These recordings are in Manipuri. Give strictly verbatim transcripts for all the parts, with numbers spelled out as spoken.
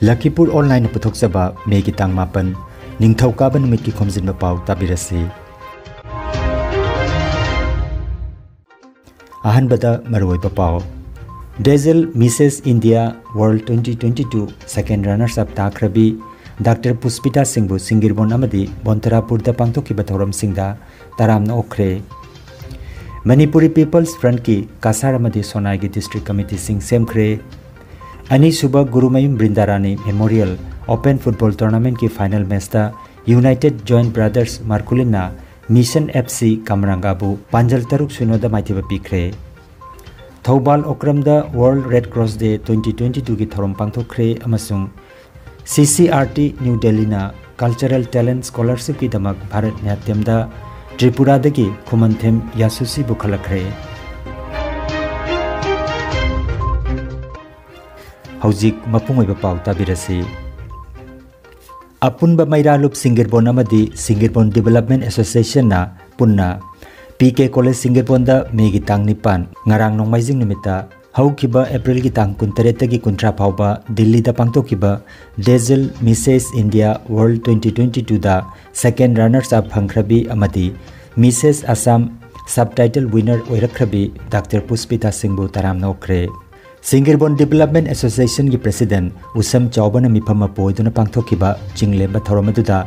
ꯂꯈꯤꯄꯨꯔ ꯑꯣꯟꯂꯥꯏꯟꯅ ꯄꯨꯊꯣꯛꯆꯕ ꯃꯦꯒꯤ ꯇꯥꯡ ꯃꯥꯄꯟ, ꯅꯤꯡꯊꯧꯀꯥꯕ ꯅꯨꯃꯤꯠꯀꯤ ꯈꯣꯝꯖꯤꯟꯕ ꯄꯥꯎ ꯇꯥꯕꯤꯔꯁꯤ꯫ ꯑꯍꯥꯟꯕꯗ ꯃꯔꯨꯑꯣꯏꯕ ꯄꯥꯎ꯫ Dazzle Mrs India world twenty twenty two second runners up ꯇꯥꯈ꯭ꯔꯕꯤ ꯗꯥꯛꯇꯔ ꯄꯨꯁꯄꯤꯇꯥ ꯁꯤꯡꯕꯨ ꯁꯤꯡꯒꯤꯔꯕꯣꯟ ꯑꯃꯗꯤ ꯕꯣꯟꯇꯔꯥꯄꯨꯔꯗ ꯄꯥꯡꯊꯣꯛꯈꯤꯕ ꯊꯧꯔꯝꯁꯤꯡꯗ ꯇꯔꯥꯝꯅ ꯑꯣꯛꯈ꯭ꯔꯦ꯫ ꯃꯅꯤꯄꯨꯔꯤ ꯄꯤꯄꯜꯁ ꯐ꯭ꯔꯟꯠꯀꯤ ꯀꯁꯥꯔ ꯑꯃꯗꯤ ꯁꯣꯅꯥꯏꯒꯤ ꯗꯤꯁꯇ꯭ꯔꯤꯛ ꯀꯃꯤꯇꯤꯁꯤꯡ ꯁꯦꯝꯈ꯭ꯔꯦ꯫ ꯑꯅꯤꯁꯨꯕ Gurumayum Brindarani memorial open football ꯇꯣꯔꯅꯥꯃꯦꯟꯠꯀꯤ ꯐꯥꯏꯅꯦꯜ ꯃꯦꯆꯇ ꯌꯨꯅꯥꯏꯇꯦꯗ ꯖꯣꯏꯟꯠ ꯕ꯭ꯔꯥꯗꯔꯁ ꯃꯥꯔꯀꯨꯂꯤꯟꯅ ꯃꯤꯁꯟ F C ꯀꯥꯃꯔꯥꯡꯒꯥꯕꯨ ꯄꯥꯟꯖꯜ ꯇꯔꯨꯛ ꯁꯤꯅꯣꯗ ꯃꯥꯏꯊꯤꯕ ꯄꯤꯈ꯭ꯔꯦ꯫ Thoubal ꯑꯣꯀ꯭ꯔꯝꯗ World Red Cross Day twenty twenty two ꯒꯤ ꯊꯧꯔꯝ ꯄꯥꯡꯊꯣꯛꯈ꯭ꯔꯦ ꯑꯃꯁꯨꯡ C C R T new ꯗꯦꯜꯂꯤꯅ Cultural Talent Scholarship ꯀꯤꯗꯃꯛ ꯚꯥꯔꯠ ꯅꯥꯇ꯭ꯌꯝꯗ ꯇ꯭ꯔꯤꯄꯨꯔꯥꯗꯒꯤ ꯈꯨꯃꯟꯊꯦꯝ ꯌꯥꯁꯨꯁꯤꯕꯨ ꯈꯜꯂꯛꯈ꯭ꯔꯦ꯫ ꯍꯧꯖꯤꯛ ꯃꯄꯨꯡ ꯑꯣꯏꯕ ꯄꯥꯎ ꯇꯥꯕꯤꯔꯁꯤ꯫ ꯑꯄꯨꯟꯕ ꯃꯩꯔꯥꯂꯨꯞ ꯁꯤꯡꯒꯤꯔꯕꯣꯟ ꯑꯃꯗꯤ ꯁꯤꯡꯒꯤꯔꯕꯣꯟ ꯗꯤꯕꯦꯂꯞꯃꯦꯟ ꯑꯦꯁꯣꯁꯤꯌꯦꯁꯟꯅ ꯄꯨꯟꯅ P K ꯀꯣꯂꯦꯖ ꯁꯤꯡꯒꯤꯔꯕꯣꯟꯗ ꯃꯦꯒꯤ ꯇꯥꯡ ꯅꯤꯄꯥꯟ, ꯉꯔꯥꯡ ꯅꯣꯡꯃꯥꯏꯖꯤꯡ ꯅꯨꯃꯤꯠꯇ ꯍꯧꯈꯤꯕ ꯑꯦꯄ꯭ꯔꯤꯜꯒꯤ ꯇꯥꯡ ꯀꯨꯟꯇꯔꯦꯠꯇꯒꯤ ꯀꯨꯟꯊ꯭ꯔꯥ ꯐꯥꯎꯕ ꯗꯤꯜꯂꯤꯗ ꯄꯥꯡꯊꯣꯛꯈꯤꯕ dazzle Mrs India world twenty twenty two ꯗ second runners up ꯐꯪꯈ꯭ꯔꯕꯤ ꯑꯃꯗꯤ ꯃꯤꯁꯦꯁ ꯑꯁꯥꯝ subtitle winner ꯑꯣꯏꯔꯛꯈ꯭ꯔꯕꯤ ꯗꯥꯛꯇꯔ ꯄꯨꯁꯄꯤꯇꯥ ꯁꯤꯡꯕꯨ ꯇꯔꯥꯝꯅ ꯑꯣꯛꯈ꯭ꯔꯦ꯫ ꯁꯤꯡꯒꯤꯔꯕꯣꯟ ꯗꯤꯕꯦꯂꯞꯃꯦꯟ ꯑꯦꯁꯣꯁꯤꯌꯦꯁꯟꯒꯤ ꯄ꯭ꯔꯦꯁꯤꯗꯦꯟꯠ ꯎꯁꯝ ꯆꯥꯎꯕꯅ ꯃꯤꯐꯝ ꯃꯄꯨ ꯑꯣꯏꯗꯨꯅ ꯄꯥꯡꯊꯣꯛꯈꯤꯕ ꯆꯤꯡꯂꯦꯝꯕ ꯊꯧꯔꯝ ꯑꯗꯨꯗ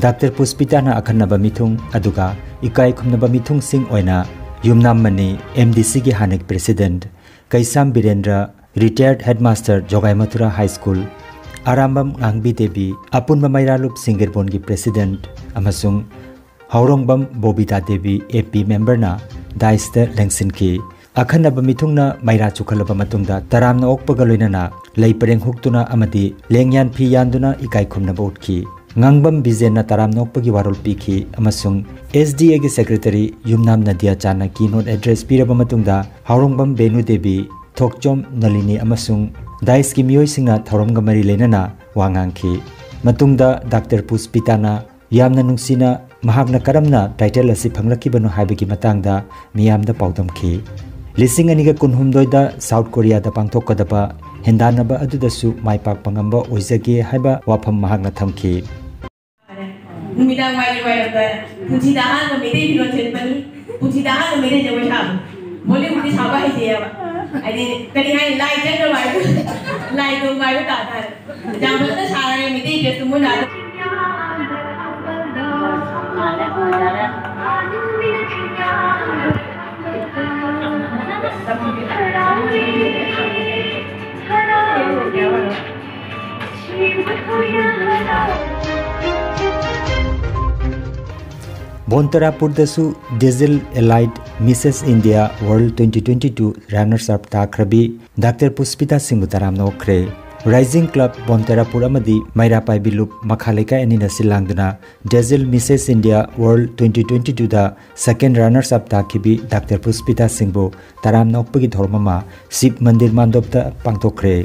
ꯗꯥꯛꯇꯔ ꯄꯨꯁꯄꯤꯇꯥꯅ ꯑꯈꯟꯅꯕ ꯃꯤꯊꯨꯡ ꯑꯗꯨꯒ ꯏꯀꯥꯏ ꯈꯨꯝꯅꯕ ꯃꯤꯊꯨꯡꯁꯤꯡ ꯑꯣꯏꯅ ꯌꯨꯝꯅꯥꯝ ꯃꯅꯤ, M D C ꯒꯤ ꯍꯥꯟꯅꯒꯤ president Keisham Birendra, retired headmaster Jogaimathura high school, Arambam ꯉꯥꯡꯕꯤ ꯗꯦꯕꯤ, ꯑꯄꯨꯟꯕ ꯃꯩꯔꯥꯂꯨꯞ ꯁꯤꯡꯒꯤꯔꯕꯣꯟꯒꯤ ꯄ꯭ꯔꯦꯁꯤꯗꯦꯟꯠ ꯑꯃꯁꯨꯡ ꯍꯥꯎꯔꯣꯡꯕꯝ ꯕꯣꯕꯤꯇꯥ ꯗꯦꯕꯤ, A P member ꯅ ꯗꯥꯏꯁꯇ ꯂꯦꯡꯁꯤꯟꯈꯤ꯫ ꯑꯈꯟꯅꯕ ꯃꯤꯊꯨꯡꯅ ꯃꯩꯔꯥ ꯆꯨꯈꯠꯂꯕ ꯃꯇꯨꯡꯗ ꯇꯔꯥꯝꯅ ꯑꯣꯛꯄꯒ ꯂꯣꯏꯅꯅ ꯂꯩ ꯄꯔꯦꯡ ꯍꯨꯛꯇꯨꯅ ꯑꯃꯗꯤ ꯂꯦꯡꯌꯥꯟ ꯐꯤ ꯌꯥꯟꯗꯨꯅ ꯏꯀꯥꯏ ꯈꯨꯝꯅꯕ ꯎꯠꯈꯤ꯫ ꯉꯥꯡꯕꯝ ꯕꯤꯖꯦꯟꯅ ꯇꯔꯥꯝꯅ ꯑꯣꯛꯄꯒꯤ ꯋꯥꯔꯣꯜ ꯄꯤꯈꯤ ꯑꯃꯁꯨꯡ S D A ꯒꯤ secretary ꯌꯨꯝꯅꯥꯝ ꯅꯗꯤꯌꯥ ꯆꯥꯟꯅ keynote address ꯄꯤꯔꯕ ꯃꯇꯨꯡꯗ ꯍꯥꯎꯔꯣꯡꯕꯝ ꯕꯦꯅꯨ ꯗꯦꯕꯤ, ꯊꯣꯛꯆꯣꯝ ꯅꯂꯤꯅꯤ ꯑꯃꯁꯨꯡ ꯗꯥꯏꯁꯀꯤ ꯃꯤꯑꯣꯏꯁꯤꯡꯅ ꯊꯧꯔꯝꯒ ꯃꯔꯤ ꯂꯩꯅꯅ ꯋꯥ ꯉꯥꯡꯈꯤ꯫ ꯃꯇꯨꯡꯗ ꯗꯥꯛꯇꯔ ꯄꯨꯁꯄꯤꯇꯥꯅ ꯌꯥꯝꯅ ꯅꯨꯡꯁꯤꯅ ꯃꯍꯥꯛꯅ ꯀꯔꯝꯅ title ꯑꯁꯤ ꯐꯪꯂꯛꯈꯤꯕꯅꯣ ꯍꯥꯏꯕꯒꯤ ꯃꯇꯥꯡꯗ ꯃꯤꯌꯥꯝꯗ ꯄꯥꯎꯗꯝꯈꯤ꯫ ꯂꯤꯁꯤꯡ ꯑꯅꯤꯒ ꯀꯨꯟꯍꯨꯝꯗꯣꯏꯗ ꯁꯥꯎꯠ ꯀꯣꯔꯤꯌꯥꯗ ꯄꯥꯡꯊꯣꯛꯀꯗꯕ ꯍꯦꯟꯗꯥꯟꯅꯕ ꯑꯗꯨꯗꯁꯨ ꯃꯥꯏ ꯄꯥꯛꯄ ꯉꯝꯕ ꯑꯣꯏꯖꯒꯦ ꯍꯥꯏꯕ ꯋꯥꯐꯝ ꯃꯍꯥꯛꯅ ꯊꯝꯈꯤ꯫ ꯅꯨꯃꯤꯗꯥꯡ ꯋꯥꯏꯔꯝ ꯋꯥꯏꯔꯝꯗ ꯄꯨꯟꯁꯤꯗ ꯑꯍꯥꯟꯕ ꯃꯩꯇꯩ ꯐꯤꯔꯣꯜ ꯁꯦꯠꯄꯅꯤ꯫ ꯄꯨꯟꯁꯤꯗ ꯑꯍꯥꯟꯕ ꯃꯩꯇꯩ ꯖꯒꯣꯏ ꯁꯥꯕ꯫ ꯕꯣꯂꯤꯋꯨꯗ ꯁꯥꯕ ꯍꯩꯇꯦꯕ꯫ ꯍꯥꯏꯗꯤ ꯀꯔꯤ ꯍꯥꯏ, ꯂꯥꯏ ꯆꯪꯗꯕ ꯍꯥꯏꯕ, ꯂꯥꯏ ꯇꯣꯡꯕ ꯍꯥꯏꯕ ꯇꯥ ꯇꯥꯔꯦ꯫ ꯌꯥꯝ ꯐꯖꯅ ꯁꯥꯔꯦ ꯃꯩꯇꯩ ꯗ꯭ꯔꯦꯁꯇꯨ ꯃꯣꯏꯅ ꯑꯗꯨꯝ꯫ ꯕꯣꯟꯇꯔꯥꯄꯨꯔꯗꯁꯨ dazzle elite Mrs India world twenty twenty two runners up ꯇꯥꯈ꯭ꯔꯕꯤ ꯗꯥꯛꯇꯔ ꯄꯨꯁꯄꯤꯇꯥ ꯁꯤꯡꯕꯨ ꯇꯔꯥꯝꯅ ꯑꯣꯛꯈ꯭ꯔꯦ꯫ ꯔꯥꯏꯖꯤꯡ ꯀ꯭ꯂꯕ ꯕꯣꯟꯇꯔꯥꯄꯨꯔ ꯑꯃꯗꯤ ꯃꯩꯔꯥ ꯄꯥꯏꯕꯤ ꯂꯨꯞ ꯃꯈꯥ ꯂꯩꯀꯥꯏ ꯑꯅꯤꯅ ꯁꯤꯜ ꯂꯥꯡꯗꯨꯅ dazzle Mrs India world twenty twenty ꯇꯨꯗ ꯁꯦꯀꯦꯟ ꯔꯅꯔꯁ ꯑꯞ ꯇꯥꯈꯤꯕꯤ ꯗꯥꯛꯇꯔ ꯄꯨꯁꯄꯤꯇꯥ ꯁꯤꯡꯕꯨ ꯇꯔꯥꯝꯅ ꯑꯣꯛꯄꯒꯤ ꯊꯧꯔꯝ ꯑꯃ ꯁꯤꯕ ꯃꯟꯗꯤꯔ ꯃꯥꯟꯗꯣꯞꯇ ꯄꯥꯡꯊꯣꯛꯈ꯭ꯔꯦ꯫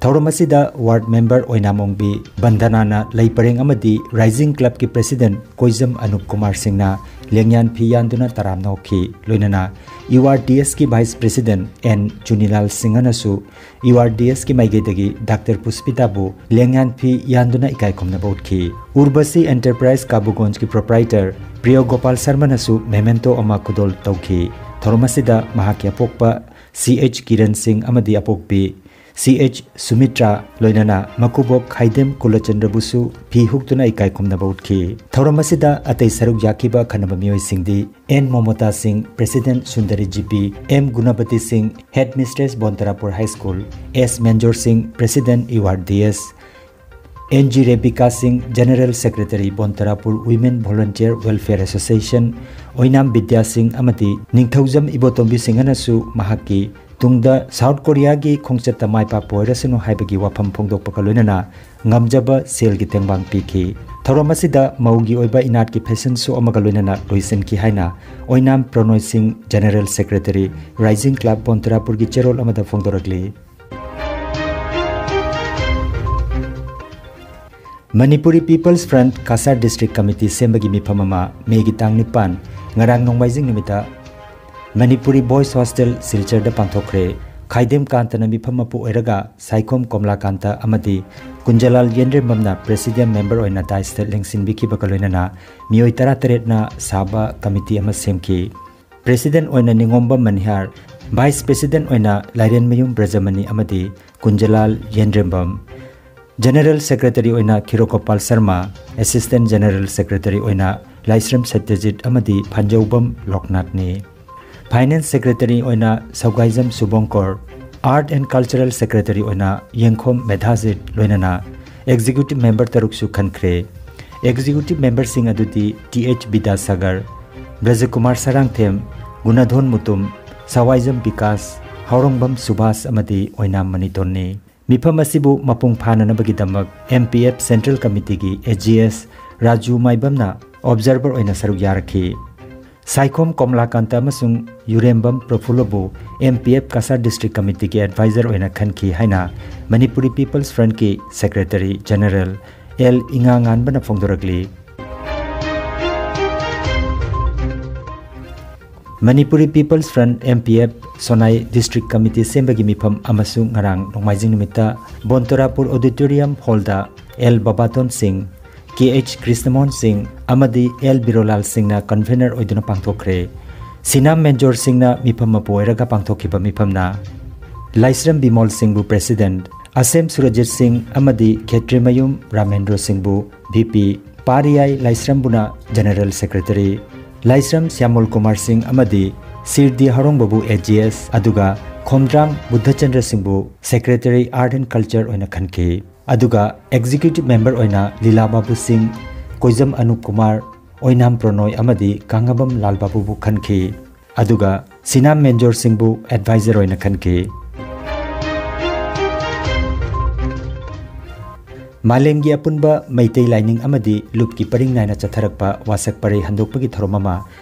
ꯊꯧꯔꯝ ꯑꯁꯤꯗ ꯋꯥꯔꯗ ꯃꯦꯝꯕꯔ ꯑꯣꯏꯅꯥꯝ ꯑꯣꯡꯕꯤ ꯕꯟꯗꯅꯥꯅ ꯂꯩ ꯄꯔꯦꯡ ꯑꯃꯗꯤ ꯔꯥꯏꯖꯤꯡ ꯀ꯭ꯂꯕꯀꯤ ꯄ꯭ꯔꯦꯁꯤꯗꯦꯟꯠ ꯀꯣꯏꯖꯝ ꯑꯅꯨꯞ ꯀꯨꯃꯥꯔ ꯁꯤꯡꯅ ꯂꯦꯡꯌꯥꯟ ꯐꯤ ꯌꯥꯟꯗꯨꯅ ꯇꯔꯥꯝꯅ ꯑꯣꯛꯈꯤ꯫ ꯂꯣꯏꯅꯅ ꯌꯨ ꯑꯥꯔ ꯗꯤ ꯑꯦꯁꯀꯤ ꯚꯥꯏꯁ ꯄ꯭ꯔꯦꯁꯤꯗꯦꯟꯠ ꯑꯦꯟ ꯆꯨꯅꯤꯂꯥꯜ ꯁꯤꯡꯍꯅꯁꯨ ꯌꯨ ꯑꯥꯔ ꯗꯤ ꯑꯦꯁꯀꯤ ꯃꯥꯏꯀꯩꯗꯒꯤ ꯗꯥꯛꯇꯔ ꯄꯨꯁꯄꯤꯇꯥꯕꯨ ꯂꯦꯡꯌꯥꯟ ꯐꯤ ꯌꯥꯟꯗꯨꯅ ꯏꯀꯥꯏ ꯈꯨꯝꯅꯕ ꯎꯠꯈꯤ꯫ ꯎꯔꯕꯁꯤ ꯑꯦꯟꯇꯔꯄ꯭ꯔꯥꯏꯖ ꯀꯥꯕꯨꯒꯣꯟꯖꯀꯤ ꯄ꯭ꯔꯣꯄ꯭ꯔꯥꯏꯇꯔ ꯄ꯭ꯔꯤꯌꯣ ꯒꯣꯄꯥꯜ ꯁꯔꯃꯅꯁꯨ ꯃꯦꯃꯦꯟꯇꯣ ꯑꯃ ꯈꯨꯗꯣꯜ ꯇꯧꯈꯤ꯫ ꯊꯧꯔꯝ ꯑꯁꯤꯗ ꯃꯍꯥꯛꯀꯤ ꯑꯄꯣꯛꯄ ꯁꯤ ꯑꯩꯆ ꯀꯤꯔꯟ ꯁꯤꯡ ꯑꯃꯗꯤ ꯑꯄꯣꯛꯄꯤ ꯁꯤ ꯑꯩꯆ ꯁꯨꯃꯤꯇ꯭ꯔꯥ, ꯂꯣꯏꯅꯅ ꯃꯀꯨꯕꯣꯛ ꯈꯥꯏꯗꯦꯝ ꯀꯨꯂꯆꯟꯗ꯭ꯔꯕꯨꯁꯨ ꯐꯤ ꯍꯨꯛꯇꯨꯅ ꯏꯀꯥꯏ ꯈꯨꯝꯅꯕ ꯎꯠꯈꯤ꯫ ꯊꯧꯔꯝ ꯑꯁꯤꯗ ꯑꯇꯩ ꯁꯔꯨꯛ ꯌꯥꯈꯤꯕ ꯑꯈꯟꯅꯕ ꯃꯤꯑꯣꯏꯁꯤꯡꯗꯤ ꯑꯦꯟ ꯃꯣꯃꯣꯇꯥ ꯁꯤꯡ, president Sundari G P, M Gunapati ꯁꯤꯡ, head mistress Bontarapur high school, S Menjor ꯁꯤꯡ, president U R D S, N G Rebika ꯁꯤꯡ, general secretary Bontarapur women volunteer welfare association, Oinam Bidya ꯁꯤꯡ ꯑꯃꯗꯤ ꯅꯤꯡꯊꯧꯖꯝ ꯏꯕꯣꯇꯣꯝꯕꯤ ꯁꯤꯡꯍꯅꯁꯨ ꯃꯍꯥꯛꯀꯤ ꯇꯨꯡꯗ ꯁꯥꯎꯠ ꯀꯣꯔꯤꯌꯥꯒꯤ ꯈꯣꯡꯆꯠꯇ ꯃꯥꯏ ꯄꯥꯛꯄ ꯑꯣꯏꯔꯁꯅꯨ ꯍꯥꯏꯕꯒꯤ ꯋꯥꯐꯝ ꯐꯣꯡꯗꯣꯛꯄꯒ ꯂꯣꯏꯅꯅ ꯉꯝꯖꯕ ꯁꯦꯜꯒꯤ ꯇꯦꯡꯕꯥꯡ ꯄꯤꯈꯤ꯫ ꯊꯧꯔꯝ ꯑꯁꯤꯗ ꯃꯧꯒꯤ ꯑꯣꯏꯕ ꯏꯅꯥꯠꯀꯤ ꯐꯦꯁꯟ ꯁꯣ ꯑꯃꯒ ꯂꯣꯏꯅꯅ ꯂꯣꯏꯁꯤꯟꯈꯤ ꯍꯥꯏꯅ ꯑꯣꯏꯅꯥꯝ ꯄ꯭ꯔꯣꯅꯣꯏ ꯁꯤꯡ, ꯖꯦꯅꯔꯦꯜ ꯁꯦꯀ꯭ꯔꯦꯇꯔꯤ, ꯔꯥꯏꯖꯤꯡ ꯀ꯭ꯂꯕ ꯕꯣꯟꯇꯔꯥꯄꯨꯔꯒꯤ ꯆꯦꯔꯣꯜ ꯑꯃꯗ ꯐꯣꯡꯗꯣꯔꯛꯂꯤ꯫ Manipuri people's front Kasar district committee ꯁꯦꯝꯕꯒꯤ ꯃꯤꯐꯝ ꯑꯃ ꯃꯦꯒꯤ ꯇꯥꯡ ꯅꯤꯄꯥꯟ, ꯉꯔꯥꯡ ꯅꯣꯡꯃꯥꯏꯖꯤꯡ ꯅꯨꯃꯤꯠꯇ ꯃꯅꯤꯄꯨꯔꯤ Boys Hostel ꯁꯤꯜꯆꯔꯗ ꯄꯥꯡꯊꯣꯛꯈ꯭ꯔꯦ꯫ ꯈꯥꯏꯗꯦꯝ ꯀꯥꯟꯇꯅ ꯃꯤꯐꯝ ꯃꯄꯨ ꯑꯣꯏꯔꯒ ꯁꯥꯏꯈꯣꯝ ꯀꯣꯝꯂꯥꯀꯥꯟꯇ ꯑꯃꯗꯤ ꯀꯨꯟꯖꯂꯥꯜ ꯌꯦꯟꯗ꯭ꯔꯦꯝꯕꯝꯅ President Member ꯑꯣꯏꯅ dais ꯇ ꯂꯦꯡꯁꯤꯟꯕꯤꯈꯤꯕꯒ ꯂꯣꯏꯅꯅ ꯃꯤꯑꯣꯏ ꯇꯔꯥꯇꯔꯦꯠꯅ ꯁꯥꯕ committee ꯑꯃ ꯁꯦꯝꯈꯤ꯫ President ꯑꯣꯏꯅ ꯅꯤꯉꯣꯝꯕꯝ ꯃꯅꯤꯍꯥꯔ, Vice President ꯑꯣꯏꯅ ꯂꯥꯏꯔꯦꯟꯃꯌꯨꯝ ꯕ꯭ꯔꯖꯃꯅꯤ ꯑꯃꯗꯤ ꯀꯨꯟꯖꯂꯥꯜ ꯌꯦꯟꯗ꯭ꯔꯦꯝꯕꯝ, General Secretary ꯑꯣꯏꯅ ꯈꯤꯔꯣꯀꯣꯄꯥꯜ ꯁꯔꯃ, Assistant General Secretary ꯑꯣꯏꯅ ꯂꯥꯏꯁ꯭ꯔꯝ ꯁꯠꯌꯖꯤꯠ ꯑꯃꯗꯤ ꯐꯟꯖꯧꯕꯝ ꯂꯣꯛꯅꯥꯊꯅꯤ꯫ Finance Secretary ꯑꯣꯏꯅ ꯁꯧꯒꯥꯏꯖꯝ ꯁꯨꯕꯣꯡꯀꯣꯔ, Art and Cultural Secretary ꯑꯣꯏꯅ ꯌꯦꯡꯈꯣꯝ ꯃꯦꯙꯥꯖꯤꯠ ꯂꯣꯏꯅꯅ Executive Member ꯇꯔꯨꯛꯁꯨ ꯈꯟꯈ꯭ꯔꯦ꯫ Executive Member ꯁꯤꯡ ꯑꯗꯨꯗꯤ ꯇꯤ ꯑꯩꯆ ꯕꯤꯗ꯭ꯌꯥꯁꯥꯒꯔ, ꯕ꯭ꯔꯖꯀꯨꯃꯥꯔ ꯁꯔꯥꯡꯊꯦꯝ, ꯒꯨꯅꯥꯙꯣꯟ ꯃꯨꯇꯨꯝ, ꯁꯋꯥꯏꯖꯝ ꯕꯤꯀꯥꯁ, ꯍꯥꯎꯔꯣꯡꯕꯝ ꯁꯨꯕꯥꯁ ꯑꯃꯗꯤ ꯑꯣꯏꯅꯥꯝ ꯃꯅꯤꯇꯣꯟꯅꯤ꯫ ꯃꯤꯐꯝ ꯑꯁꯤꯕꯨ ꯃꯄꯨꯡ ꯐꯥꯅꯅꯕꯒꯤꯗꯃꯛ M P F Central Committee ꯒꯤ A G S Raju ꯃꯥꯏꯕꯝꯅ observer ꯑꯣꯏꯅ ꯁꯔꯨꯛ ꯌꯥꯔꯛꯈꯤ꯫ ꯁꯥꯏꯈꯣꯝ ꯀꯣꯝꯂꯥꯀꯥꯟꯇ ꯑꯃꯁꯨꯡ ꯌꯨꯔꯦꯝꯕꯝ ꯄ꯭ꯔꯐꯨꯜꯂꯕꯨ M P F Cachar District Committee ꯒꯤ advisor ꯑꯣꯏꯅ ꯈꯟꯈꯤ ꯍꯥꯏꯅ Manipuri People's Front ꯀꯤ Secretary General ꯑꯦꯜ ꯏꯉꯥꯉꯥꯟꯕꯅ ꯐꯣꯡꯗꯣꯔꯛꯂꯤ꯫ Manipuri People's Front, M P F, Sonai District Committee ꯁꯦꯝꯕꯒꯤ ꯃꯤꯐꯝ ꯑꯃꯁꯨ ꯉꯔꯥꯡ ꯅꯣꯡꯃꯥꯏꯖꯤꯡ ꯅꯨꯃꯤꯠꯇ ꯕꯣꯟꯇꯣꯔꯥꯄꯨꯔ Auditorium Hall ꯗ ꯑꯦꯜ ꯕꯕꯥꯇꯣꯟ ꯁꯤꯡ, ꯀꯦ ꯑꯩꯆ ꯀ꯭ꯔꯤꯁꯅꯃꯣꯍꯟ ꯁꯤꯡ ꯑꯃꯗꯤ ꯑꯦꯜ ꯕꯤꯔꯣꯂꯥꯜ ꯁꯤꯡꯅ convener ꯑꯣꯏꯗꯨꯅ ꯄꯥꯡꯊꯣꯛꯈ꯭ꯔꯦ꯫ ꯁꯤꯅꯥꯝ ꯃꯦꯟꯖꯣꯔ ꯁꯤꯡꯅ ꯃꯤꯐꯝ ꯃꯄꯨ ꯑꯣꯏꯔꯒ ꯄꯥꯡꯊꯣꯛꯈꯤꯕ ꯃꯤꯐꯝꯅ ꯂꯥꯏꯁ꯭ꯔꯝ ꯕꯤꯃꯣꯜ ꯁꯤꯡꯕꯨ President, ꯑꯁꯦꯝ ꯁꯨꯔꯖꯤꯠ ꯁꯤꯡ ꯑꯃꯗꯤ ꯈꯦꯇ꯭ꯔꯤꯃꯌꯨꯝ ꯔꯥꯃꯦꯟꯗ꯭ꯔꯣ ꯁꯤꯡꯕꯨ V P, ꯄꯥꯔꯤꯌꯥꯏ ꯂꯥꯏꯁ꯭ꯔꯝꯕꯨꯅ General Secretary, ꯂꯥꯏꯁ꯭ꯔꯝ ꯁ꯭ꯌꯥꯃꯣꯜ ꯀꯨꯃꯥꯔ ꯁꯤꯡ ꯑꯃꯗꯤ ꯁꯤꯔꯗꯤ ꯍꯔꯣꯡꯕꯕꯨ A G S, ꯑꯗꯨꯒ Khomdram Budhachandra ꯁꯤꯡꯕꯨ Secretary Art and Culture ꯑꯣꯏꯅ ꯈꯟꯈꯤ꯫ ꯑꯗꯨꯒ Executive Member ꯑꯣꯏꯅ ꯂꯤꯂꯥ ꯕꯥꯕꯨ ꯁꯤꯡ, ꯀꯣꯏꯖꯝ ꯑꯅꯨꯞ ꯀꯨꯃꯥꯔ, ꯑꯣꯏꯅꯥꯝ ꯄ꯭ꯔꯣꯅꯣꯏ ꯑꯃꯗꯤ ꯀꯥꯡꯉꯕꯝ ꯂꯥꯜ ꯕꯥꯕꯨꯕꯨ ꯈꯟꯈꯤ꯫ ꯑꯗꯨꯒ ꯁꯤꯅꯥꯝ ꯃꯦꯟꯖꯣꯔ ꯁꯤꯡꯕꯨ advisor ꯑꯣꯏꯅ ꯈꯟꯈꯤ꯫ ꯃꯥꯂꯦꯝꯒꯤ ꯑꯄꯨꯟꯕ ꯃꯩꯇꯩ ꯂꯥꯏꯅꯤꯡ ꯑꯃꯗꯤ ꯂꯨꯞꯀꯤ ꯄꯔꯤꯡ ꯅꯥꯏꯅ ꯆꯠꯊꯔꯛꯄ ꯋꯥꯁꯛ ꯄꯔꯩ ꯍꯟꯗꯣꯛꯄꯒꯤ ꯊꯧꯔꯝ ꯑꯃ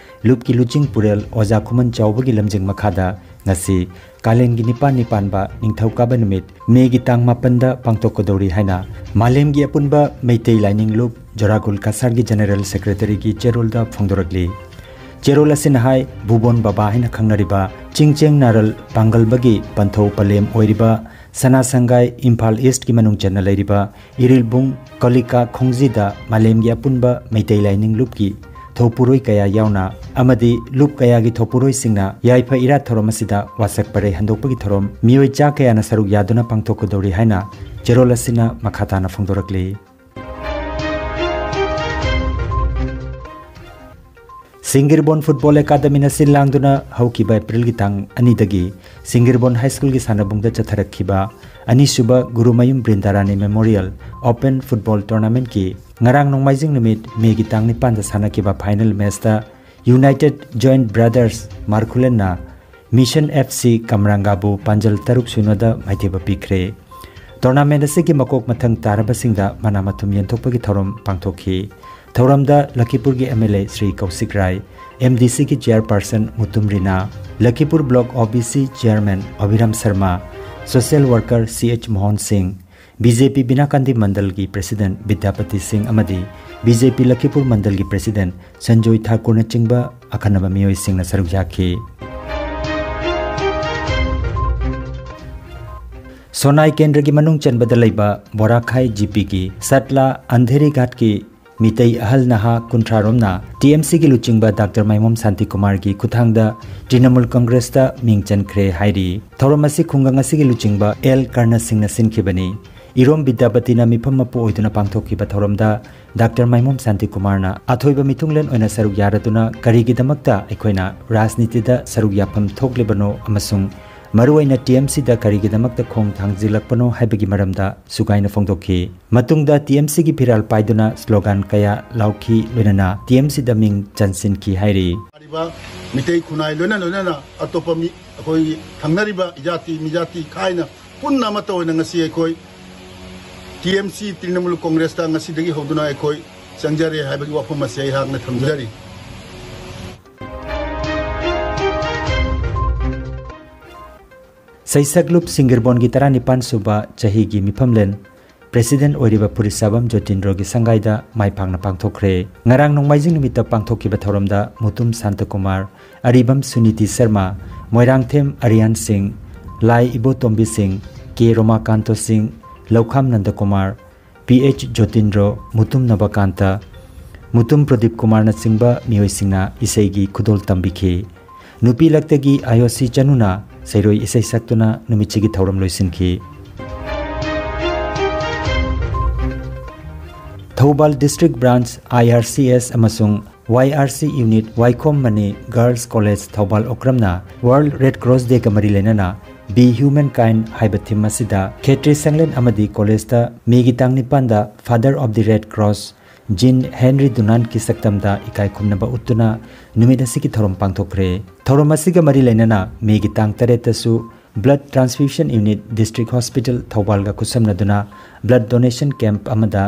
ꯂꯨꯞꯀꯤ ꯂꯨꯆꯤꯡ ꯄꯨꯔꯦꯜ ꯑꯣꯖꯥ ꯈꯨꯃꯟ ꯆꯥꯎꯕꯒꯤ ꯂꯝꯖꯤꯡ ꯃꯈꯥꯗ ꯉꯁꯤ ꯀꯥꯂꯦꯟꯒꯤ ꯅꯤꯄꯥꯟ ꯅꯤ ꯄꯥꯟꯕ ꯅꯤꯡꯊꯧꯀꯥꯕ ꯅꯨꯃꯤꯠ ꯃꯦꯒꯤ ꯇꯥꯡ ꯃꯥꯄꯟꯗ ꯄꯥꯡꯊꯣꯛꯀꯗꯧꯔꯤ ꯍꯥꯏꯅ ꯃꯥꯂꯦꯝꯒꯤ ꯑꯄꯨꯟꯕ ꯃꯩꯇꯩ ꯂꯥꯏꯅꯤꯡ ꯂꯨꯞ ꯖꯣꯔꯥꯒꯨꯜ ꯀꯁꯥꯔꯒꯤ General Secretary ꯒꯤ ꯆꯦꯔꯣꯜꯗ ꯐꯣꯡꯗꯣꯔꯛꯂꯤ꯫ ꯆꯦꯔꯣꯜ ꯑꯁꯤꯅ ꯍꯥꯏ, ꯚꯨꯕꯣꯟ ꯕꯕꯥ ꯍꯥꯏꯅ ꯈꯪꯅꯔꯤꯕ ꯆꯤꯡꯆꯦꯡ ꯅꯥꯔꯜ ꯄꯥꯡꯒꯜꯕꯒꯤ ꯄꯟꯊꯧ ꯄꯂꯦꯝ ꯑꯣꯏꯔꯤꯕ ꯁꯅꯥ ꯁꯪꯒꯥꯏ ꯏꯝꯐꯥꯜ ꯏꯁ꯭ꯠꯀꯤ ꯃꯅꯨꯡ ꯆꯟꯅ ꯂꯩꯔꯤꯕ ꯏꯔꯤꯜꯕꯨꯡ ꯀꯂꯤꯀꯥ ꯈꯣꯡꯖꯤꯗ ꯃꯥꯂꯦꯝꯒꯤ ꯑꯄꯨꯟꯕ ꯃꯩꯇꯩ ꯂꯥꯏꯅꯤꯡ ꯂꯨꯞꯀꯤ ꯊꯧꯄꯨꯔꯣꯏ ꯀꯌꯥ ꯌꯥꯎꯅ ꯑꯃꯗꯤ ꯂꯨꯞ ꯀꯌꯥꯒꯤ ꯊꯧꯄꯨꯔꯣꯏꯁꯤꯡꯅ ꯌꯥꯏꯐ ꯏꯔꯥꯠ ꯊꯧꯔꯝ ꯑꯁꯤꯗ ꯋꯥꯁꯛ ꯄꯔꯩ ꯍꯟꯗꯣꯛꯄꯒꯤ ꯊꯧꯔꯝ ꯃꯤꯑꯣꯏ ꯆꯥ ꯀꯌꯥꯅ ꯁꯔꯨꯛ ꯌꯥꯗꯨꯅ ꯄꯥꯡꯊꯣꯛꯀꯗꯧꯔꯤ ꯍꯥꯏꯅ ꯆꯦꯔꯣꯜ ꯑꯁꯤꯅ ꯃꯈꯥ ꯇꯥꯅ ꯐꯣꯡꯗꯣꯔꯛꯂꯤ꯫ ꯁꯤꯡꯒꯤꯔꯕꯣꯟ ꯐꯨꯠꯕꯣꯜ ꯑꯦꯀꯥꯗꯃꯤꯅ ꯁꯤꯜ ꯂꯥꯡꯗꯨꯅ ꯍꯧꯈꯤꯕ ꯑꯦꯄ꯭ꯔꯤꯜꯒꯤ ꯇꯥꯡ ꯑꯅꯤꯗꯒꯤ ꯁꯤꯡꯒꯤꯔꯕꯣꯟ ꯍꯥꯏ ꯁ꯭ꯀꯨꯜꯒꯤ ꯁꯥꯟꯅꯕꯨꯡꯗ ꯆꯠꯊꯔꯛꯈꯤꯕ ꯑꯅꯤꯁꯨꯕ Gurumayum Brindarani memorial open football ꯇꯣꯔꯅꯥꯃꯦꯟꯠꯀꯤ ꯉꯔꯥꯡ ꯅꯣꯡꯃꯥꯏꯖꯤꯡ ꯅꯨꯃꯤꯠ ꯃꯦꯒꯤ ꯇꯥꯡ ꯅꯤꯄꯥꯟꯗ ꯁꯥꯟꯅꯈꯤꯕ ꯐꯥꯏꯅꯦꯜ ꯃꯦꯆꯇ ꯌꯨꯅꯥꯏꯇꯦꯗ ꯖꯣꯏꯟꯠ ꯕ꯭ꯔꯗꯔꯁ ꯃꯥꯔꯈꯨꯂꯦꯟꯅ ꯃꯤꯁꯟ ꯑꯦꯐ ꯁꯤ ꯀꯝꯔꯥꯡꯒꯥꯕꯨ ꯄꯥꯟꯖꯜ ꯇꯔꯨꯛ ꯁꯨꯅꯗ ꯃꯥꯏꯊꯤꯕ ꯄꯤꯈ꯭ꯔꯦ꯫ ꯇꯣꯔꯅꯥꯃꯦꯟꯠ ꯑꯁꯤꯒꯤ ꯃꯀꯣꯛ ꯃꯊꯪ ꯇꯥꯔꯕꯁꯤꯡꯗ ꯃꯅꯥ ꯃꯊꯨꯝ ꯌꯦꯟꯊꯣꯛꯄꯒꯤ ꯊꯧꯔꯝ ꯄꯥꯡꯊꯣꯛꯈꯤ꯫ ꯊꯧꯔꯝꯗ ꯂꯈꯤꯄꯨꯔꯒꯤ M L A Sri Kaushik Rai, M D ꯁꯤꯒꯤ chairperson Mutum Rina, Lakhipur block O B C chairman Abhiram Sarma, social worker C H Mohan ꯁꯤꯡ, ꯕꯤ ꯖꯦ ꯄꯤ ꯕꯤꯅꯥꯀꯥꯟꯗꯤ ꯃꯟꯗꯜꯒꯤ ꯄ꯭ꯔꯦꯁꯤꯗꯦꯟꯠ ꯕꯤꯗ꯭ꯌꯥꯄꯇꯤ ꯁꯤꯡ ꯑꯃꯗꯤ ꯕꯤ ꯖꯦ ꯄꯤ ꯂꯈꯤꯄꯨꯔ ꯃꯟꯗꯜꯒꯤ ꯄ꯭ꯔꯦꯁꯤꯗꯦꯟꯠ ꯁꯟꯖꯣꯏ ꯊꯥꯀꯨꯔꯅꯆꯤꯡꯕ ꯑꯈꯟꯅꯕ ꯃꯤꯑꯣꯏꯁꯤꯡꯅ ꯁꯔꯨꯛ ꯌꯥꯈꯤ꯫ ꯁꯣꯅꯥꯏ ꯀꯦꯟꯗ꯭ꯔꯒꯤ ꯃꯅꯨꯡ ꯆꯟꯕꯗ ꯂꯩꯕ ꯕꯣꯔꯥꯈꯥꯏ ꯖꯤ ꯄꯤꯒꯤ ꯁꯠꯂꯥ ꯑꯟꯙꯦꯔꯤꯘꯥꯠꯀꯤ ꯃꯤꯇꯩ ꯑꯍꯜ ꯅꯍꯥ ꯀꯨꯟꯊ꯭ꯔꯥ ꯔꯣꯝꯅ ꯇꯤ ꯑꯦꯝ ꯁꯤꯒꯤ ꯂꯨꯆꯤꯡꯕ ꯗꯥꯛꯇꯔ ꯃꯥꯏꯃꯣꯝ ꯁꯥꯟꯇꯤꯀꯨꯃꯥꯔꯒꯤ ꯈꯨꯠꯊꯥꯡꯗ ꯇ꯭ꯔꯤꯅꯃꯨꯜ ꯀꯪꯒ꯭ꯔꯦꯁꯇ ꯃꯤꯡ ꯆꯟꯈ꯭ꯔꯦ ꯍꯥꯏꯔꯤ꯫ ꯊꯧꯔꯝ ꯑꯁꯤ ꯈꯨꯡꯒꯪ ꯑꯁꯤꯒꯤ ꯂꯨꯆꯤꯡꯕ ꯑꯦꯜ ꯀꯔꯅ ꯁꯤꯡꯅ ꯁꯤꯟꯈꯤꯕꯅꯤ꯫ ꯏꯔꯣꯝ ꯕꯤꯗ꯭ꯌꯥꯄꯇꯤꯅ ꯃꯤꯐꯝ ꯃꯄꯨ ꯑꯣꯏꯗꯨꯅ ꯄꯥꯡꯊꯣꯛꯈꯤꯕ ꯊꯧꯔꯝꯗ ꯗꯥꯛꯇꯔ ꯃꯥꯏꯃꯣꯝ ꯁꯥꯟꯇꯤꯀꯨꯃꯥꯔꯅ ꯑꯊꯣꯏꯕ ꯃꯤꯊꯨꯡꯂꯦꯟ ꯑꯣꯏꯅ ꯁꯔꯨꯛ ꯌꯥꯔꯗꯨꯅ ꯀꯔꯤꯒꯤꯗꯃꯛꯇ ꯑꯩꯈꯣꯏꯅ ꯔꯥꯖꯅꯤꯇꯤꯗ ꯁꯔꯨꯛ ꯌꯥꯐꯝ ꯊꯣꯛꯂꯤꯕꯅꯣ ꯑꯃꯁꯨꯡ ꯃꯔꯨꯑꯣꯏꯅ ꯇꯤ ꯑꯦꯝ ꯁꯤꯗ ꯀꯔꯤꯒꯤꯗꯃꯛꯇ ꯈꯣꯡ ꯊꯥꯡꯖꯤꯜꯂꯛꯄꯅꯣ ꯍꯥꯏꯕꯒꯤ ꯃꯔꯝꯗ ꯁꯨꯒꯥꯏꯅ ꯐꯣꯡꯗꯣꯛꯈꯤ꯫ ꯃꯇꯨꯡꯗ ꯇꯤ ꯑꯦꯝ ꯁꯤꯒꯤ ꯐꯤꯔꯥꯜ ꯄꯥꯏꯗꯨꯅ ꯁ꯭ꯂꯣꯒꯥꯟ ꯀꯌꯥ ꯂꯥꯎꯈꯤ, ꯂꯣꯏꯅꯅ ꯇꯤ ꯑꯦꯝ ꯁꯤꯗ ꯃꯤꯡ ꯆꯟꯁꯤꯟꯈꯤ ꯍꯥꯏꯔꯤ꯫ ꯍꯥꯏꯔꯤꯕ ꯃꯤꯇꯩ ꯈꯨꯟꯅꯥꯏ ꯂꯣꯏꯅ ꯂꯣꯏꯅꯅ ꯑꯇꯣꯞꯄ ꯃꯤ, ꯑꯩꯈꯣꯏꯒꯤ ꯊꯪꯅꯔꯤꯕ ꯏꯖꯥꯇꯤ ꯃꯤꯖꯥꯇꯤ ꯈꯥꯏꯅ ꯄꯨꯟꯅ ꯑꯃꯠꯇ ꯑꯣꯏꯅ ꯉꯁꯤ ꯑꯩꯈꯣꯏ ꯇꯤ ꯑꯦꯝ ꯁꯤ ꯇ꯭ꯔꯤꯅꯃꯨꯜ ꯀꯣꯡꯒ꯭ꯔꯦꯁꯇ ꯉꯁꯤꯗꯒꯤ ꯍꯧꯗꯨꯅ ꯑꯩꯈꯣꯏ ꯆꯪꯖꯔꯦ ꯍꯥꯏꯕꯒꯤ ꯋꯥꯐꯝ ꯑꯁꯤ ꯑꯩꯍꯥꯛꯅ ꯊꯝꯖꯔꯤ꯫ ꯁꯩꯁꯛꯂꯨꯞ ꯁꯤꯡꯒꯤꯔꯕꯣꯟꯒꯤ ꯇꯔꯥꯅꯤꯄꯥꯟ ꯁꯨꯕ ꯆꯍꯤꯒꯤ ꯃꯤꯐꯝꯂꯦꯟ ꯄ꯭ꯔꯦꯁꯤꯗꯦꯟꯠ ꯑꯣꯏꯔꯤꯕ ꯐꯨꯔꯤꯠꯁꯥꯕꯝ ꯖꯣꯇꯤꯟꯗ꯭ꯔꯣꯒꯤ ꯁꯪꯒꯥꯏꯗ ꯃꯥꯏ ꯄꯥꯛꯅ ꯄꯥꯡꯊꯣꯛꯈ꯭ꯔꯦ꯫ ꯉꯔꯥꯡ ꯅꯣꯡꯃꯥꯏꯖꯤꯡ ꯅꯨꯃꯤꯠꯇ ꯄꯥꯡꯊꯣꯛꯈꯤꯕ ꯊꯧꯔꯝꯗ ꯃꯨꯇꯨꯝ ꯁꯥꯟꯇꯀꯨꯃꯥꯔ, ꯑꯔꯤꯕꯝ ꯁꯨꯅꯤꯇꯤ ꯁꯔꯃ, ꯃꯣꯏꯔꯥꯡꯊꯦꯝ ꯑꯔꯤꯌꯥꯟ ꯁꯤꯡ, ꯂꯥꯏ ꯏꯕꯣꯇꯣꯝꯕꯤ ꯁꯤꯡ, ꯀꯦ ꯔꯣꯃꯥꯀꯥꯟꯇꯣ ꯁꯤꯡ, ꯂꯧꯈꯥꯝ ꯅꯟꯗꯀꯨꯃꯥꯔ, ꯄꯤ ꯑꯩꯆ ꯖꯣꯇꯤꯟꯗ꯭ꯔꯣ, ꯃꯨꯇꯨꯝ ꯅꯕꯀꯥꯟꯇ, ꯃꯨꯇꯨꯝ ꯄ꯭ꯔꯗꯤꯞ ꯀꯨꯃꯥꯔꯅꯆꯤꯡꯕ ꯃꯤꯑꯣꯏꯁꯤꯡꯅ ꯏꯁꯩꯒꯤ ꯈꯨꯗꯣꯜ ꯇꯝꯕꯤꯈꯤ꯫ ꯅꯨꯄꯤ ꯂꯛꯇꯒꯤ ꯑꯥꯌꯣꯁꯤ ꯆꯅꯨꯅ ꯁꯩꯔꯣꯏ ꯏꯁꯩ ꯁꯛꯇꯨꯅ ꯅꯨꯃꯤꯠꯁꯤꯒꯤ ꯊꯧꯔꯝ ꯂꯣꯏꯁꯤꯟꯈꯤ꯫ Thoubal district branch I R C S ꯑꯃꯁꯨꯡ Y R C unit Waikhom Mani girls college Thoubal ꯑꯣꯀ꯭ꯔꯝꯅ ꯋꯥꯔꯜꯗ ꯔꯦꯗ ꯀ꯭ꯔꯣꯁ ꯗꯦꯒ ꯃꯔꯤ ꯂꯩꯅꯅ Be Humankind ꯍꯥꯏꯕ ꯊꯤꯝ ꯑꯁꯤꯗ ꯈꯦꯇ꯭ꯔꯤ ꯁꯪꯂꯦꯟ ꯑꯃꯗꯤ ꯀꯣꯂꯦꯖꯇ ꯃꯦꯒꯤ ꯇꯥꯡ ꯅꯤꯄꯥꯟꯗ Father of the Red Cross Jean Henry ꯗꯨꯅꯥꯟꯠꯀꯤ ꯁꯛꯇꯝꯗ ꯏꯀꯥꯏ ꯈꯨꯝꯅꯕ ꯎꯠꯇꯨꯅ ꯅꯨꯃꯤꯠ ꯑꯁꯤꯒꯤ ꯊꯧꯔꯝ ꯄꯥꯡꯊꯣꯛꯈ꯭ꯔꯦ꯫ ꯊꯧꯔꯝ ꯑꯁꯤꯒ ꯃꯔꯤ ꯂꯩꯅꯅ ꯃꯦꯒꯤ ꯇꯥꯡ ꯇꯔꯦꯠꯇꯁꯨ Blood Transfusion Unit District Hospital ꯊꯧꯕꯥꯜꯒ ꯈꯨꯠꯁꯝꯅꯗꯨꯅ blood donation camp ꯑꯃꯗ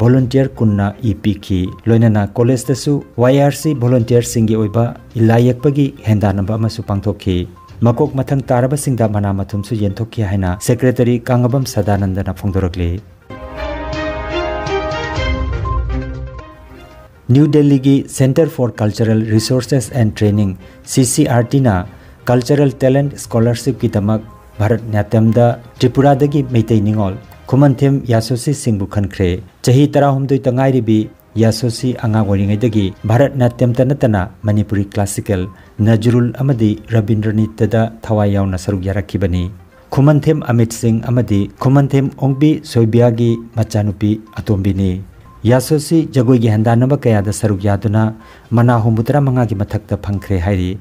volunteer ꯀꯨꯟꯅ ꯏ ꯄꯤꯈꯤ꯫ ꯂꯣꯏꯅꯅ ꯀꯣꯂꯦꯖꯇꯁꯨ ꯋꯥꯏ ꯑꯥꯔ ꯁꯤ volunteerꯁꯤꯡꯒꯤ ꯑꯣꯏꯕ ꯂꯥꯏ ꯌꯦꯛꯄꯒꯤ ꯍꯦꯟꯗꯥꯟꯅꯕ ꯑꯃꯁꯨ ꯄꯥꯡꯊꯣꯛꯈꯤ꯫ ꯃꯀꯣꯛ ꯃꯊꯪ ꯇꯥꯔꯕꯁꯤꯡꯗ ꯃꯅꯥ ꯃꯊꯨꯝꯁꯨ ꯌꯦꯟꯊꯣꯛꯈꯤ ꯍꯥꯏꯅ ꯁꯦꯀ꯭ꯔꯦꯇꯔꯤ ꯀꯥꯡꯉꯕꯝ ꯁꯗꯥꯅꯟꯗꯅ ꯐꯣꯡꯗꯣꯔꯛꯂꯤ꯫ ꯅ꯭ꯌꯨ ꯗꯦꯜꯂꯤꯒꯤ Centre for Cultural Resources and Training, C C R ꯇꯤꯅ Cultural Talent Scholarshipꯀꯤꯗꯃꯛ ꯚꯥꯔꯠ ꯅꯥꯇ꯭ꯌꯝꯗ ꯇ꯭ꯔꯤꯄꯨꯔꯥꯗꯒꯤ ꯃꯩꯇꯩ ꯅꯤꯉꯣꯜ ꯈꯨꯃꯟꯊꯦꯝ ꯌꯥꯁꯣꯁꯤ ꯁꯤꯡꯕꯨ ꯈꯟꯈ꯭ꯔꯦ꯫ ꯆꯍꯤ ꯇꯔꯥꯍꯨꯝꯗꯣꯏꯇ ꯉꯥꯏꯔꯤꯕꯤ ꯌꯥꯁꯣꯁꯤ ꯑꯉꯥꯡ ꯑꯣꯏꯔꯤꯉꯩꯗꯒꯤ ꯚꯥꯔꯠ ꯅꯥꯇ꯭ꯌꯝꯇ ꯅꯠꯇꯅ ꯃꯅꯤꯄꯨꯔꯤ classical, ꯅꯖꯔꯨꯜ ꯑꯃꯗꯤ ꯔꯕꯤꯟꯗ꯭ꯔ ꯅ꯭ꯔꯤꯇ꯭ꯌꯗ ꯊꯋꯥꯏ ꯌꯥꯎꯅ ꯁꯔꯨꯛ ꯌꯥꯔꯛꯈꯤꯕꯅꯤ꯫ ꯈꯨꯃꯟꯊꯦꯝ ꯑꯃꯤꯠ ꯁꯤꯡ ꯑꯃꯗꯤ ꯈꯨꯃꯟꯊꯦꯝ ꯑꯣꯡꯕꯤ ꯁꯣꯏꯕꯤꯌꯥꯒꯤ ꯃꯆꯥꯅꯨꯄꯤ ꯑꯇꯣꯝꯕꯤꯅꯤ꯫ ꯌꯥꯁꯣꯁꯤ ꯖꯒꯣꯏꯒꯤ ꯍꯦꯟꯗꯥꯟꯅꯕ ꯀꯌꯥꯗ ꯁꯔꯨꯛ ꯌꯥꯗꯨꯅ ꯃꯅꯥ ꯍꯨꯝꯐꯨꯇꯔꯥ ꯃꯉꯥꯒꯤ ꯃꯊꯛꯇ ꯐꯪꯈ꯭ꯔꯦ ꯍꯥꯏꯔꯤ꯫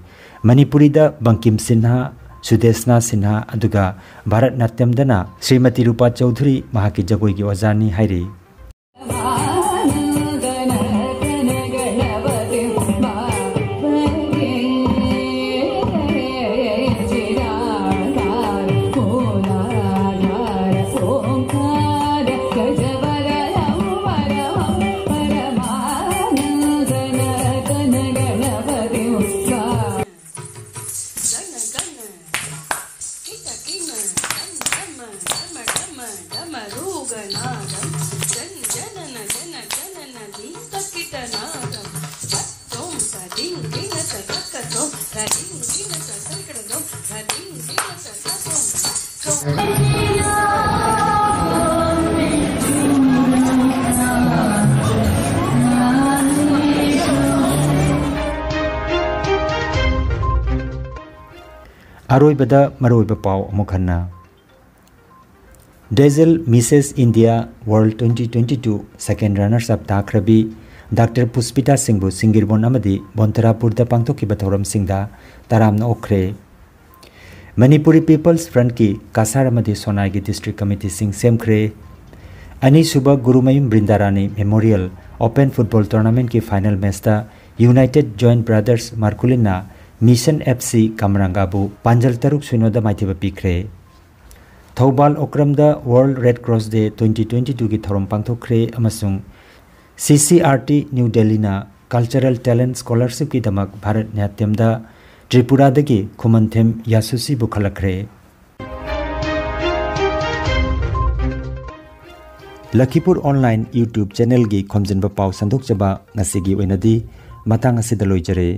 ꯃꯅꯤꯄꯨꯔꯤꯗ ꯕꯪꯀꯤꯝ ꯁꯤꯟꯍꯥ, ꯁꯨꯗꯦꯁꯅꯥ ꯁꯤꯟꯍꯥ, ꯑꯗꯨꯒ ꯚꯥꯔꯠ ꯅꯥꯇ꯭ꯌꯝꯗꯅ ꯁ꯭ꯔꯤꯃꯇꯤ ꯔꯨꯄꯥ ꯆꯧꯙꯨꯔꯤ ꯃꯍꯥꯛꯀꯤ ꯖꯒꯣꯏꯒꯤ ꯑꯣꯖꯥꯅꯤ ꯍꯥꯏꯔꯤ꯫ ꯑꯔꯣꯏꯕꯗ ꯃꯔꯨꯑꯣꯏꯕ ꯄꯥꯎ ꯑꯃꯨꯛ ꯍꯟꯅ꯫ Dazzle Mrs India world twenty twenty two second runners up ꯇꯥꯈ꯭ꯔꯕꯤ ꯗꯥꯛꯇꯔ ꯄꯨꯁꯄꯤꯇꯥ ꯁꯤꯡꯕꯨ ꯁꯤꯡꯒꯤꯔꯕꯣꯟ ꯑꯃꯗꯤ ꯕꯣꯟꯇꯔꯥꯄꯨꯔꯗ ꯄꯥꯡꯊꯣꯛꯈꯤꯕ ꯊꯧꯔꯝꯁꯤꯡꯗ ꯇꯔꯥꯝꯅ ꯑꯣꯛꯈ꯭ꯔꯦ꯫ ꯃꯅꯤꯄꯨꯔꯤ ꯄꯤꯄꯜꯁ ꯐ꯭ꯔꯟꯠꯀꯤ ꯀꯁꯥꯔ ꯑꯃꯗꯤ ꯁꯣꯅꯥꯏꯒꯤ ꯗꯤꯁꯇ꯭ꯔꯤꯛ ꯀꯃꯤꯇꯤꯁꯤꯡ ꯁꯦꯝꯈ꯭ꯔꯦ꯫ ꯑꯅꯤꯁꯨꯕ Gurumayum Brindarani memorial open football ꯇꯣꯔꯅꯥꯃꯦꯟꯠꯀꯤ ꯐꯥꯏꯅꯦꯜ ꯃꯦꯆꯇ ꯌꯨꯅꯥꯏꯇꯦꯗ ꯖꯣꯏꯟꯠ ꯕ꯭ꯔꯥꯗꯔꯁ ꯃꯥꯔꯀꯨꯂꯤꯟꯅ ꯃꯤꯁꯟ F C ꯀꯥꯃꯔꯥꯡꯒꯥꯕꯨ ꯄꯥꯟꯖꯜ ꯇꯔꯨꯛ ꯁꯤꯅꯣꯗ ꯃꯥꯏꯊꯤꯕ ꯄꯤꯈ꯭ꯔꯦ꯫ Thoubal ꯑꯣꯀ꯭ꯔꯝꯗ World Red Cross Day twenty twenty two ꯒꯤ ꯊꯧꯔꯝ ꯄꯥꯡꯊꯣꯛꯈ꯭ꯔꯦ ꯑꯃꯁꯨꯡ C C R T new ꯗꯦꯜꯂꯤꯅ ꯀꯜꯆꯔꯦꯜ ꯇꯦꯂꯦꯟꯠ ꯁ꯭ꯀꯣꯂꯔꯁꯤꯞꯀꯤꯗꯃꯛ ꯚꯥꯔꯠ ꯅꯥꯇ꯭ꯌꯝꯗ ꯇ꯭ꯔꯤꯄꯨꯔꯥꯗꯒꯤ ꯈꯨꯃꯟꯊꯦꯝ ꯌꯥꯁꯨꯁꯤꯕꯨ ꯈꯜꯂꯛꯈ꯭ꯔꯦ꯫ ꯂꯈꯤꯄꯨꯔ ꯑꯣꯟꯂꯥꯏꯟ YouTube ꯆꯦꯅꯦꯜꯒꯤ ꯈꯣꯝꯖꯤꯟꯕ ꯄꯥꯎ ꯁꯟꯗꯣꯛꯆꯕ ꯉꯁꯤꯒꯤ ꯑꯣꯏꯅꯗꯤ ꯃꯇꯥꯡ ꯑꯁꯤꯗ ꯂꯣꯏꯖꯔꯦ꯫